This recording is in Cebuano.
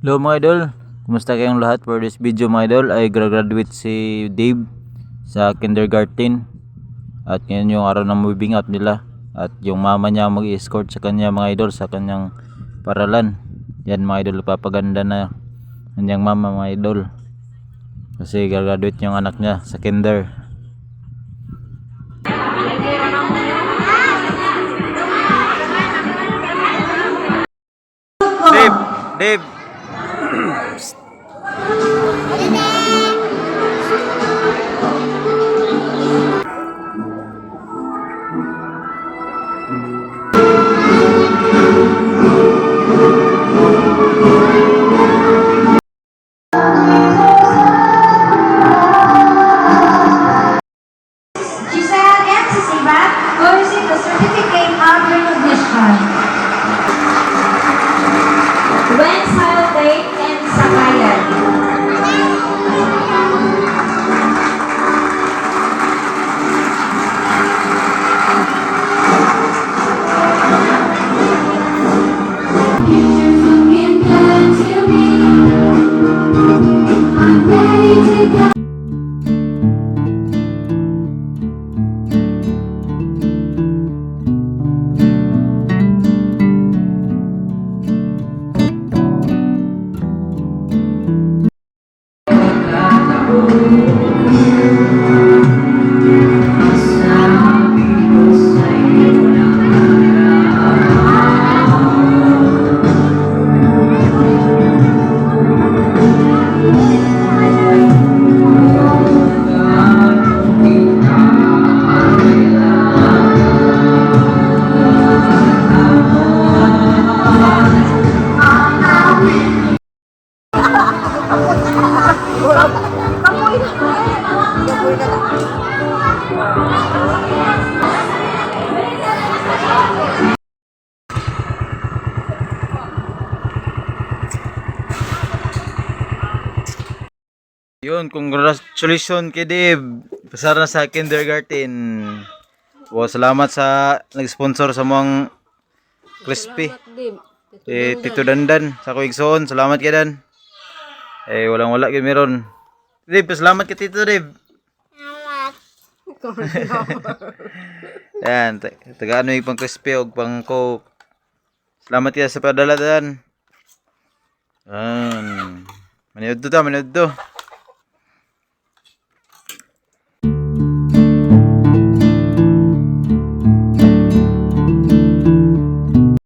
Hello, mga idol, kumusta kayong lahat? For this video, mga idol, ay graduate si Dave sa kindergarten. At ngayon yung araw ng moving out nila. At yung mama niya mag-escort sa kanya, mga idol, sa kanyang paralan. Yan, mga idol, papaganda na kanyang mama, mga idol. Kasi graduate yung anak niya sa kinder. Dave! Dave! Giselle M. Sisiba will receive the certificate of recognition. Wen Salte and Sakayan. Pictures looking good to me. I'm ready to go. Yun, congratulations kay Dave. Pasar na sa kindergarten. Wow, salamat sa nag-sponsor sa mga crispy. Eh, Tito Dandan sa Kuigsoon. Salamat kay Dan. Eh, walang wala gyud meron. Dave, salamat kay Tito Dave. Salamat. Yan, taga ano yung pang crispy og pang coke. Salamat kaya sa padala, Dan. Yan. Maniud to ta, maniud to.